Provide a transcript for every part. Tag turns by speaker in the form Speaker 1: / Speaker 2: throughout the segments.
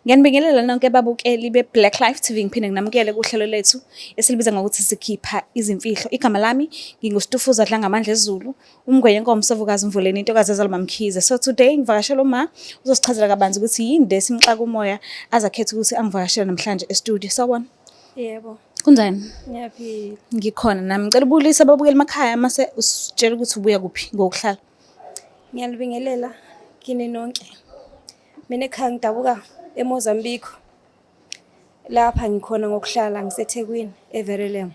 Speaker 1: Ngiyanibingelela nonke babukeli be-Black Life TV, ngiphinde nginamukele kuhlelo lethu esilibiza ngokuthi sikhipha izimfihlo. Igama lami nginguStufuza Dlangamandla Ezulu, umngwenye nkomo sovukazi Mvuleni intokazi ezalwa MaMkhize. So today ngivakashela uma uzosichazela kabanzi ukuthi yini le simxaka umoya azakhetha ukuthi angivakashele namhlanje e-studio. Sawubona.
Speaker 2: Yebo.
Speaker 1: Kunjani?
Speaker 2: Ngiyaphila.
Speaker 1: Ngikhona nami. Ngicela ubulise ababukeli emakhaya mase usitshela ukuthi ubuya kuphi ngokuhlala.
Speaker 2: Ngiyalibingelela kini nonke. Mina ekhaya ngidabuka eMozambique. Lapha ngikhona ngokuhlala ngiseThekwini eVerulam.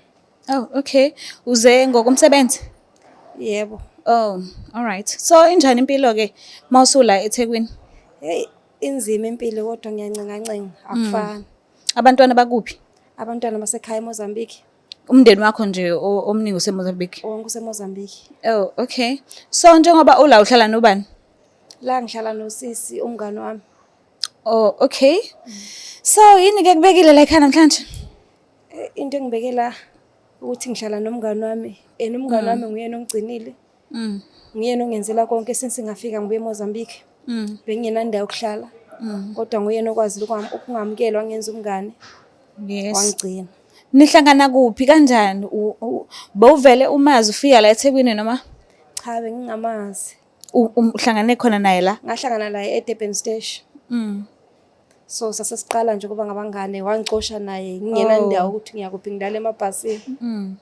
Speaker 1: Oh, okay. Uze ngokomsebenzi?
Speaker 2: Yebo.
Speaker 1: Oh, all right. So injani impilo ke mawusula eThekwini?
Speaker 2: Hey, inzima impilo kodwa ngiyancengancenga akufani.
Speaker 1: Abantwana bakuphi?
Speaker 2: Abantwana basekhaya eMozambique.
Speaker 1: Umndeni wakho nje omningi useMozambique.
Speaker 2: Wonke useMozambique.
Speaker 1: Oh, okay. So njengoba ula uhlala nobani?
Speaker 2: La ngihlala nosisi umngani wami.
Speaker 1: Oh, okay. So yini ke kubekile la ekhaya namhlanje?
Speaker 2: Into engibekela ukuthi ngihlala nomngani wami and umngani wami nguyena ongigcinile. Nguyena ongenzela konke since ngafika ngibuye eMozambique. Bengingenandawo yokuhlala. Kodwa nguyena okwazile ukungamukela wangenza umngani. Wangigcina.
Speaker 1: Nihlangana kuphi kanjani? Bowuvele umazi ufika la eThekwini noma?
Speaker 2: Cha, bengingamazi.
Speaker 1: Uhlangane khona naye la?
Speaker 2: Ngahlangana naye eDurban Station. So sasesiqala nje ukuba ngabangane, wangicosha naye ngingenandawo ukuthi ngiyakuphi, ngilala emabhasini.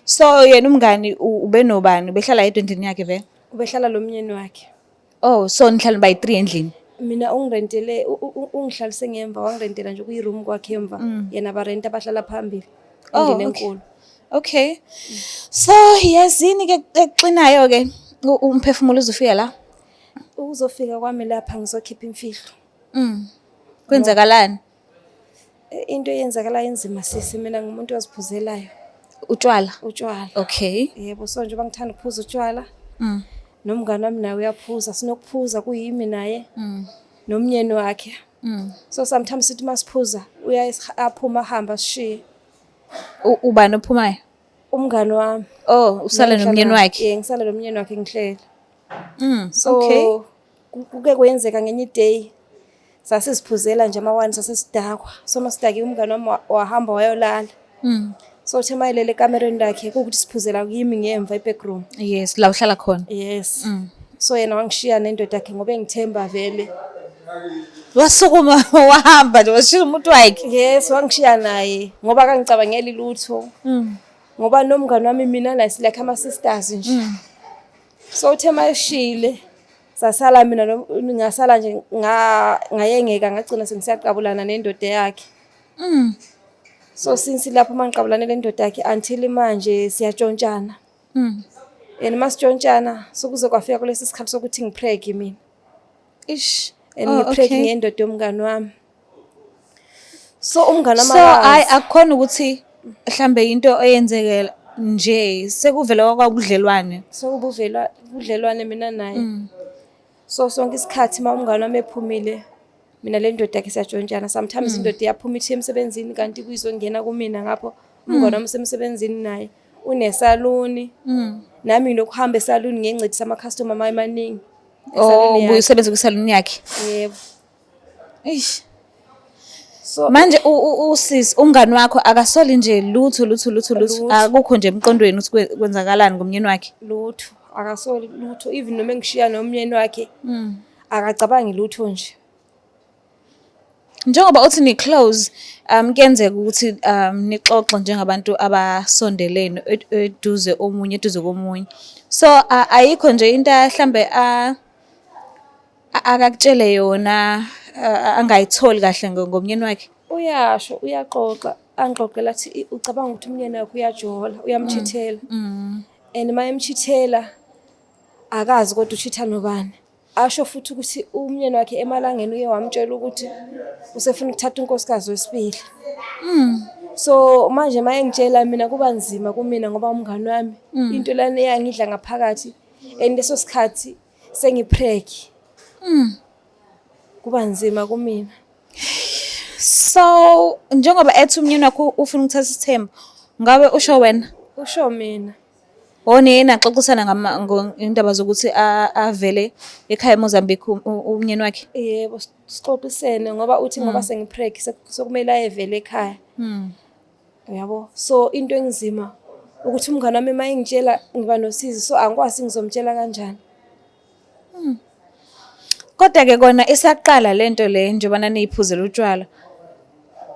Speaker 1: So yena umngani ube nobani? Ubehlala yedwa endlini yakhe vele?
Speaker 2: Ubehlala lo myeni wakhe.
Speaker 1: Oh, so nihlala by 3 endlini?
Speaker 2: Mina ungirentele, ungihlalise ngemva, wangirentela nje kuyi-room kwakhe emva. Yena barenta abahlala phambili endlini enkulu.
Speaker 1: Okay. So yazini ke ekuxinayo ke umphefumulo uzofika la?
Speaker 2: Ukuzofika kwami lapha ngizokhipha imfihlo.
Speaker 1: Kwenzakalani?
Speaker 2: Into eyenzakala inzima sisi, mina ngumuntu oziphuzelayo.
Speaker 1: Utshwala?
Speaker 2: Utshwala.
Speaker 1: Okay.
Speaker 2: Yebo, so njengoba ngithanda ukuphuza utshwala. Nomngani wami naye uyaphuza, sinokuphuza kuyimi naye. Nomnyeni wakhe. So sometimes sithi masiphuza uyaye aphuma ahamba asishiye.
Speaker 1: Ubani ophumayo?
Speaker 2: Umngani wami.
Speaker 1: Oh, usala nomnyeni wakhe?
Speaker 2: Yeah, ngisala nomnyeni wakhe ngihlele. So kuke kwenzeka ngenye i-day sasiziphuzela nje amawani, sasesidakwa. So masidakiwe umngani wami wahamba wayolala. So uthe mayelele ekamereni lakhe kuwukuthi siphuzela kimi ngemva e-backroom.
Speaker 1: Yes, la uhlala khona.
Speaker 2: Yes. So yena wangishiya nendoda yakhe ngoba engithemba vele.
Speaker 1: Wasukuma wahamba nje washiya umuntu wakhe.
Speaker 2: Yes, wangishiya naye ngoba akangicabangeli lutho. Ngoba nomngani wami mina naye like ama sisters nje. So uthe mayeshile sasala mina ngasala nje ngayengeka ngagcina sengisiyaqabulana nendoda yakhe. So since lapho mangiqabulane nendoda yakhe until manje siyatshontshana. And masitshontshana sokuze kwafika kulesi sikhathi sokuthi ngipreg mina.
Speaker 1: Ish.
Speaker 2: And ngipreg ngendoda yomngani wami. So umngani wami
Speaker 1: So hayi akukhona ukuthi mhlambe into eyenzekela nje sekuvele kwakubudlelwane.
Speaker 2: Sokubudlelwane budlelwane mina naye. So sonke isikhathi uma umngani wami ephumile mina le ndoda yakhe siyatshontshana. Sometimes indoda iyaphuma ithi emsebenzini kanti kuyizongena kumina ngapho umngani wami usemsebenzini naye unesaluni. Nami nginokuhamba esaluni ngiyencedisa ama-customer amaye amaningi.
Speaker 1: Oh, ubuye usebenze kwisaluni yakhe.
Speaker 2: Yebo.
Speaker 1: Eish. So manje usisi umngani wakho akasoli nje lutho lutho lutho lutho, akukho nje emqondweni ukuthi kwenzakalani ngomnyeni wakhe.
Speaker 2: Lutho, akasoli lutho, even noma engishiya nomnyeni wakhe akacabangi lutho nje.
Speaker 1: Njengoba uthi ni close, kuyenzeka ukuthi nixoxe njengabantu abasondelene eduze omunye eduze komunye. So ayikho nje into mhlambe akakutshele yona angayitholi kahle ngomnyeni wakhe?
Speaker 2: Uyasho, uyaxoxa, angixoxela athi ucabanga ukuthi umnyeni wakhe uyajola, uyamchithela. And uma emchithela akazi kodwa uchitha nobani. Asho futhi ukuthi umnyeni wakhe emalangeni uye wamtshela ukuthi usefuna ukuthatha unkosikazi wesibili. So manje uma engitshela mina kuba nzima kumina ngoba umngani wami into lana eyangidla ngaphakathi and leso sikhathi sengipreg. Kuba nzima kumina.
Speaker 1: So njengoba ethi umnyeni wakho ufuna ukuthatha isithembu, ngabe usho wena?
Speaker 2: Usho mina.
Speaker 1: One naxoxisana ngendaba zokuthi avele ekhaya eMozambique umnyeni wakhe.
Speaker 2: Yebo, sixoxisene ngoba uthi ngoba sengipreg sokumele ayevele ekhaya. Uyabo? So into enzima ukuthi umngane wami uma engitshela ngiba nosizi, so angikwazi ngizomtshela kanjani.
Speaker 1: Kodwa-ke kona isaqala lento le njengoba naniyiphuzela utshwala.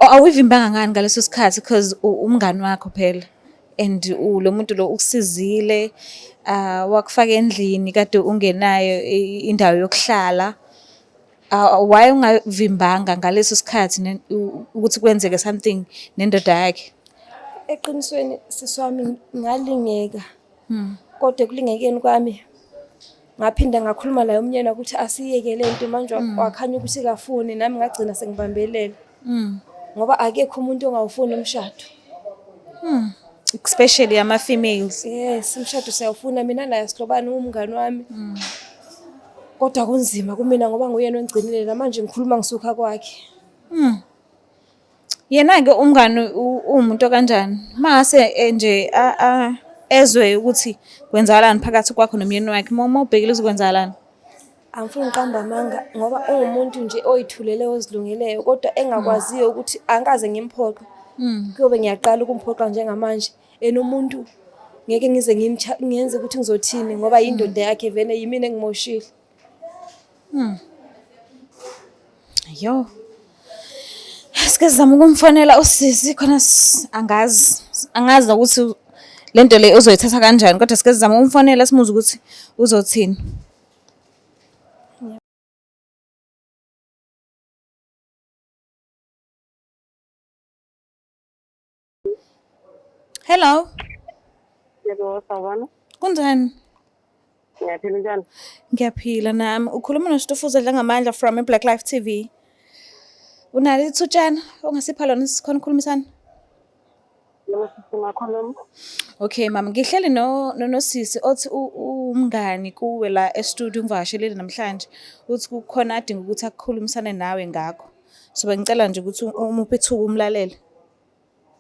Speaker 1: Awuyivimbanga ngani ngaleso sikhathi, because umngani wakho phela and lo muntu lo ukusizile, wakufaka endlini kade ungenayo indawo yokuhlala. Why ungavimbanga ngaleso sikhathi ukuthi kwenzeke something nendoda yakhe?
Speaker 2: Eqinisweni sisi wami ngalingeka. Kodwa ekulingekeni kwami ngaphinda ngakhuluma naye umnyeni ukuthi asiyeke le nto manje, wakhanya ukuthi kafuni, nami ngagcina sengibambelela. Ngoba akekho umuntu ongawufuni umshado.
Speaker 1: Especially ama-females.
Speaker 2: Yes, umshado siyawufuna, mina naye sihlobani, umngani wami. Kodwa kunzima kumina ngoba nguyena ongigcinile, namanje ngikhuluma ngisuka kwakhe.
Speaker 1: Yena-ke umngani uwumuntu okanjani? Mangase nje ezwe ukuthi kwenzakalani phakathi kwakho nomyeni wakhe, uma ubhekile uzokwenzakalani?
Speaker 2: Angifuni ngiqamba amanga ngoba uwumuntu nje oyithulele ozilungeleyo kodwa engakwaziyo ukuthi angikaze ngimphoqe. Kuyobe ngiyaqala ukumphoqa njengamanje. And umuntu ngeke ngize ngenze ukuthi ngizothini ngoba yindoda yakhe vele, yimina engimoshile.
Speaker 1: Yo. Sike sizame ukumfonela usisi khona, angazi ukuthi lento le uzoyithatha kanjani, kodwa sike sizame ukumfonela simuzwe ukuthi uzothini. Hello.
Speaker 3: Yebo, sawubona.
Speaker 1: Kunjani?
Speaker 3: Ngiyaphila, njani?
Speaker 1: Ngiyaphila nami. Ukhuluma noStufuza Dlangamandla from iBlack Life TV. Unalo ithutshana ongasipha lona sikhona ukukhulumisana?
Speaker 3: Yebo, singakhuluma.
Speaker 1: Okay mama, ngihleli no nosisi othi umngani kuwe la e-studio, ungivakashelile namhlanje. Uthi kukhona adinga ukuthi akukhulumisane nawe ngakho. So bengicela nje ukuthi umuphe ithuba umlalele.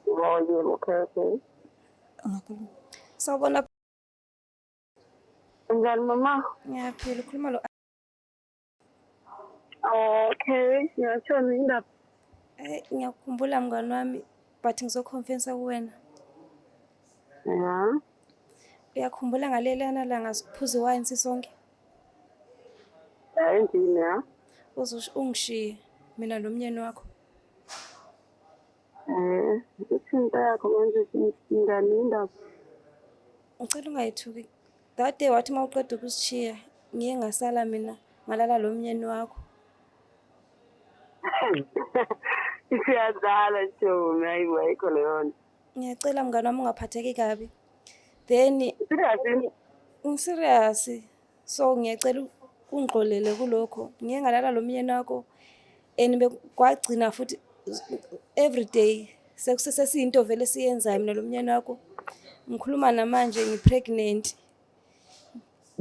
Speaker 3: Oh, yebo, okay.
Speaker 1: Ungakhuluma.
Speaker 2: Sawubona.
Speaker 3: Njani mama?
Speaker 2: Ngiyaphila, ukhuluma lo
Speaker 3: Okay, ngiyashona indaba.
Speaker 2: Ngiyakukhumbula mngani wami, but ngizoconfessa kuwena.
Speaker 3: Ya.
Speaker 2: Uyakhumbula ngalelana langa siphuza iwayini sisonke?
Speaker 3: Ya, endlini ya.
Speaker 2: Uze ungishiye mina nomnyeni wakho.
Speaker 3: Ithinta yakho manje ngani indaba?
Speaker 2: Ngicela ungayithuki. That day wathi uma uqeda ukusishiya, ngiye ngasala mina ngalala lo myeni wakho.
Speaker 3: Siyadlala chomi, hayi ayikho leyo nto.
Speaker 2: Ngiyacela mngani wami ungaphatheki kabi. Then
Speaker 3: Serious?
Speaker 2: ngiserious. So ngiyacela ungixolele kulokho. Ngiye ngalala lo myeni wakho and kwagcina futhi every day sekusesiyinto vele siyenzayo mina lo myeni wakho. Ngikhuluma namanje ngi-pregnant.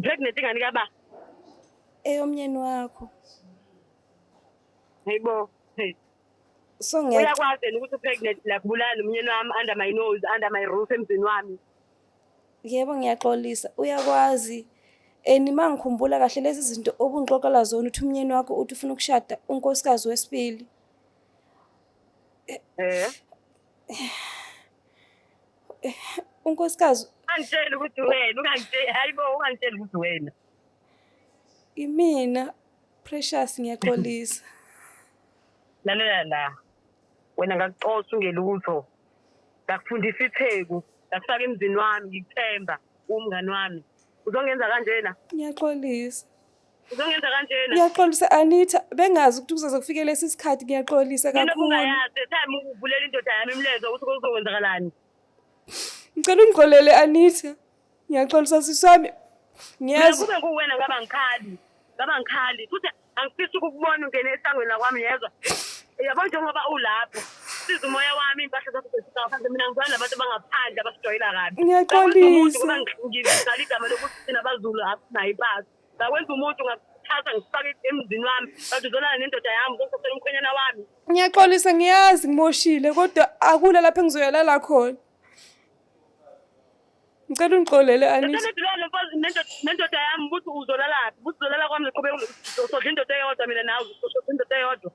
Speaker 3: Pregnant ingane kaba?
Speaker 2: Eyomnyeni wakho.
Speaker 3: Hayibo. Hey.
Speaker 2: So
Speaker 3: uyakwazi yena ukuthi pregnant la kubulala nomnyeni wami under my nose, under my roof emzini wami.
Speaker 2: Yebo, ngiyaxolisa. Uyakwazi. And uma ngikhumbula kahle lezi zinto obungixoxela zona, uthi umnyeni wakho uthi ufuna ukushada unkosikazi wesibili. Unkosikazi
Speaker 3: Ungangitsheli ukuthi wena, ungangitsheli, hayibo, ungangitsheli ukuthi wena.
Speaker 2: Imina Precious, ngiyaxolisa.
Speaker 3: Lalela la. Wena ngakuxosha ungelutho. Ngakufundisa itheku, ngakufaka emzini wami, ngikuthemba, umngani wami. Uzongenza kanjena?
Speaker 2: Ngiyaxolisa.
Speaker 3: Uzongenza kanjena?
Speaker 2: Ngiyaxolisa Anita, bengazi ukuthi kuzoze kufike lesi sikhathi, ngiyaxolisa
Speaker 3: Mina
Speaker 2: kakhulu.
Speaker 3: Bungayazi, time uvulela indoda yami imlezo ukuthi kuzokwenzakalani.
Speaker 2: Ngicela ungixolele Anita. Ngiyaxolisa sisi wami.
Speaker 3: Mina
Speaker 2: Ngiyazi
Speaker 3: kube nguwena ngaba ngikhali. Ngaba ngikhali. Futhi angifisi ukukubona ungene esangweni lakwami, yezwa. Yabo, njengoba ulapho. Siza umoya wami, impahla zakho zesika ngaphandle, mina ngizwana nabantu abangaphandle abasijwayela kabi.
Speaker 2: Ngiyaxolisa.
Speaker 3: Ngoba ngidlala igama lokuthi thina abaZulu asinayo impahla. Ngakwenza umuntu ngakuthatha ngifake emzini wami. Kanti uzolala nendoda yami, uzothathela umkhwenyana wami.
Speaker 2: Ngiyaxolisa, ngiyazi ngimoshile kodwa akula lapho engizoyalala khona. Ngicela ungixolele Anita.
Speaker 3: Ngicela udilane nomfazi nendoda yami ukuthi uzolalaphi, ukuthi uzolala kwami ngiqhubeke uzodla indoda eyodwa mina nawe uzodla indoda eyodwa.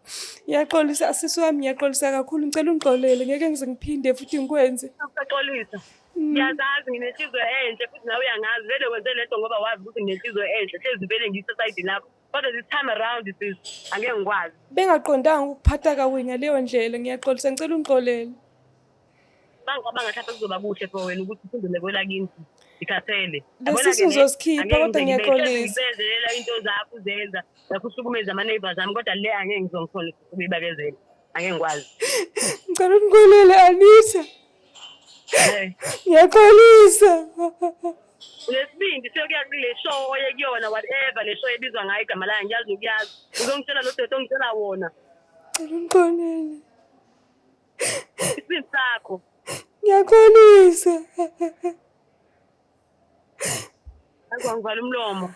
Speaker 2: Ngiyaxolisa sisi wami, ngiyaxolisa kakhulu. Ngicela ungixolele, ngeke ngize ngiphinde futhi ngikwenze.
Speaker 3: Usaxolisa. Ngiyazazi nginenhliziyo enhle futhi nawe uyangazi vele wenze lento ngoba wazi ukuthi nginenhliziyo enhle hlezi vele ngisesayidini lakho. Kodwa this time around sis angeke ngikwazi.
Speaker 2: Bengaqondanga ukuphatha kabi ngaleyo ndlela, ngiyaxolisa, ngicela ungixolele.
Speaker 3: Bangicabanga mhlawumbe kuzoba kuhle for wena ukuthi uphindele kwelakini ngikhathele.
Speaker 2: Lesi uzosikhipha kodwa ngiyaxolisa.
Speaker 3: Ngibezelela into zakho uzenza lakho uhlukumeza ama-neighbors ami kodwa le angeke ngizongikhona ukuyibakezela. Angeke ngikwazi.
Speaker 2: Ngicela ungixolele Anita.
Speaker 3: Hey.
Speaker 2: Ngiyaxolisa.
Speaker 3: Unesibindi seyokuya kule show oye kuyona whatever le show ebizwa ngayo igama layo ngiyazi nokuyazi. Uzongitshela lo doti ongitshela wona.
Speaker 2: Ngicela ungixolele.
Speaker 3: Isibindi sakho.
Speaker 2: Ngiyaxolisa.
Speaker 3: Angivala umlomo.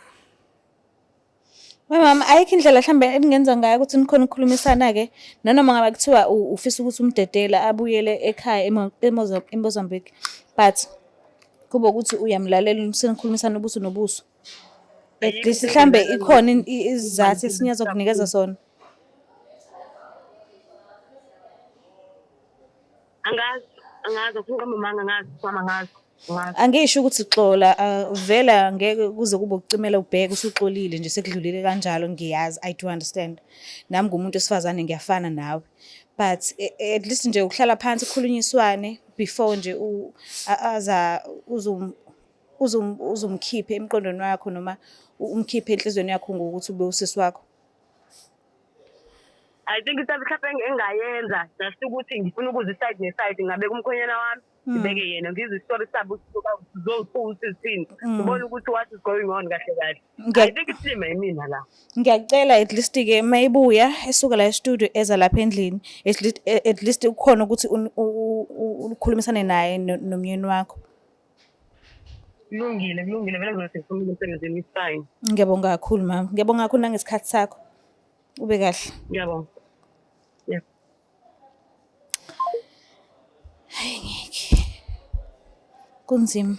Speaker 1: We mama, ayikho indlela mhlambe eningenza ngayo ukuthi nikhone ukukhulumisana-ke nanoma ngabe kuthiwa ufisa ukuthi umdedele abuyele ekhaya eMozambique, but kube ukuthi uyamlalela senikhulumisana ubuso nobuso. At least mhlambe ikhona isizathu esinye azokunikeza sona.
Speaker 3: Angazi, angazi, ufuna uqamba amanga angazi, mama angazi. Angazi.
Speaker 1: Angisho ukuthi xola vele angeke kuze kube ukucimela ubheke usuxolile nje sekudlulile kanjalo ngiyazi I do understand. Nami ngumuntu wesifazane ngiyafana nawe. But at least nje ukuhlala phansi kukhulunyiswane before nje aza uzumkhiphe emqondweni wakho noma umkhiphe enhliziyweni yakho ngokuthi ube usisi wakho.
Speaker 3: I think into mhlawumbe engingayenza just ukuthi ngifuna ukuza iside neside ngingabeka umkhwenyana wami ngibeke yena ngizwe isitori sabo ukuthi sithini ngibone ukuthi what is going on kahle kahle. I think isilima yimina la.
Speaker 1: Ngiyacela at least ke mayibuya esuka la e-studio eza lapha endlini at least ukhona ukuthi ukhulumisane naye nomyeni wakho.
Speaker 3: Kulungile, kulungile vele ngizobe sengiphumile emsebenzini it's fine.
Speaker 1: Ngiyabonga kakhulu mama. Ngiyabonga kakhulu nangesikhathi sakho. Ube kahle.
Speaker 3: Ngiyabonga. Yeah.
Speaker 1: Hayi ngeke. Kunzima.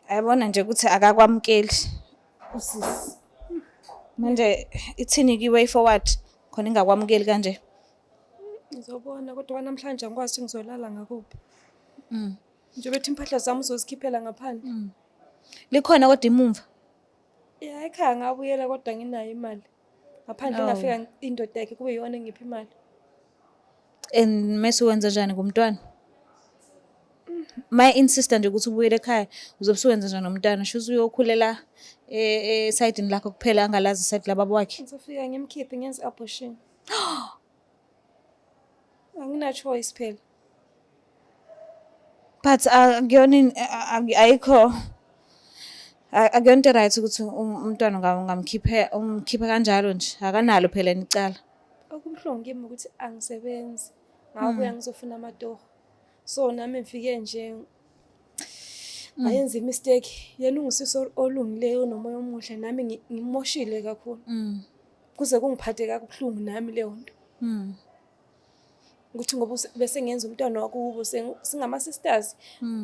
Speaker 1: Ayabona nje ukuthi akakwamukeli usisi. Manje ithini ke way forward khona ingakwamukeli kanje?
Speaker 2: Ngizobona kodwa namhlanje angikwazi ukuthi ngizolala ngakuphi. Njengoba ethi impahla zami uzozikhiphela ngaphandle.
Speaker 1: Likhona kodwa imumva.
Speaker 2: Ya ekhaya ngabuyela kodwa nginayo imali. Ngaphandle
Speaker 1: Oh.
Speaker 2: ngafika indoda yakhe kube iyona engipha imali.
Speaker 1: And mase wenza njani ngomntwana? Ma insista nje ukuthi ubuyele ekhaya uzobe usuwenza njani nomntwana? Shuthi uyokhulela esayidini lakho kuphela angalazi isayidi lababa wakhe.
Speaker 2: Ngizofika ngimkhiphe ngenze abortion. Angina choice phela.
Speaker 1: But akuyona ayikho akuyona into right ukuthi umntwana ungamkhiphe umkhiphe kanjalo nje akanalo phela icala.
Speaker 2: Okubuhlungu kimi ukuthi angisebenzi. Ngabuya ngizofuna amatoho. So nami ngifike nje ngayenza imistake. Yena ungusisi olungileyo onomoya omuhle nami ngimoshile kakhulu. Kuze kungiphathe kabuhlungu nami leyo nto. Ukuthi ngoba bese ngenza umntwana wakubo singama-sisters.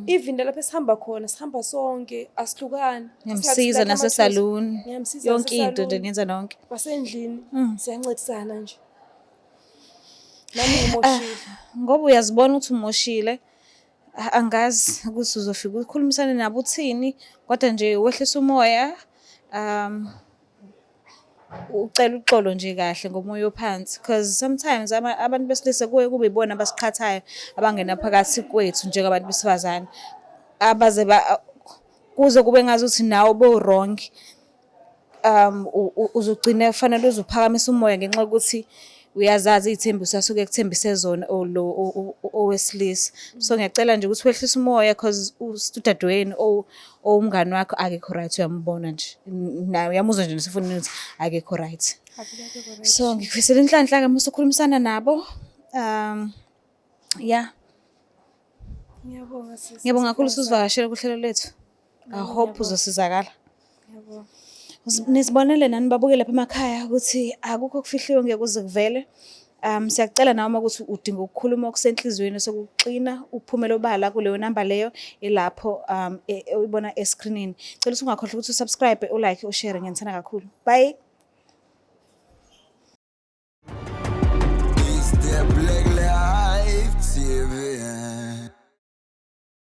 Speaker 2: Even lapho esihamba khona sihamba sonke asihlukani.
Speaker 1: Ngiyamsiza nasesaluni.
Speaker 2: Ngiyamsiza
Speaker 1: Yonke into nje
Speaker 2: nasesaluni.
Speaker 1: niyenza nonke.
Speaker 2: Kwasendlini siyancedisana nje. Nami ngimoshile.
Speaker 1: Ngoba uyazibona ukuthi umoshile. Angazi ukuthi uzofika ukhulumisane nabo uthini kodwa nje wehlisa umoya ucela uxolo nje kahle ngomoya ophansi because sometimes abantu besilisa kuye kube ibona abasiqhathayo abangena phakathi kwethu njengabantu besifazane abaze kuze kube ngazuthi nawe bo-wrong uzogcina kufanele uze uphakamise umoya ngenxa yokuthi uyazazi iy'thembiso asuke ekuthembise zona or lo owesilisa. So ngiyacela nje ukuthi wehlise umoya cause udadewenu or umngani wakho akekho right uyambona nje. Naye uyamuzwa nje nasefonini ukuthi akekho right. So ngikufisela inhlanhla-ke uma usukhulumisana nabo. Yeah.
Speaker 2: Ngiyabonga sisi.
Speaker 1: Ngiyabonga kakhulu usuzivakashela kuhlelo lethu. I hope uzosizakala.
Speaker 2: Ngiyabonga.
Speaker 1: Nisibonele nani babukele lapha emakhaya ukuthi akukho okufihliwe ngeke kuze kuvele. Siyacela nawe uma ukuthi udinga ukukhuluma okusenhliziyweni sokuxina uphumele obala kuleyo namba leyo elapho oyibona eskrinini. Cela ukuthi ungakhohlwa ukuthi usubscribe, ulike, ushare. Ngiyanithanda kakhulu. Bye.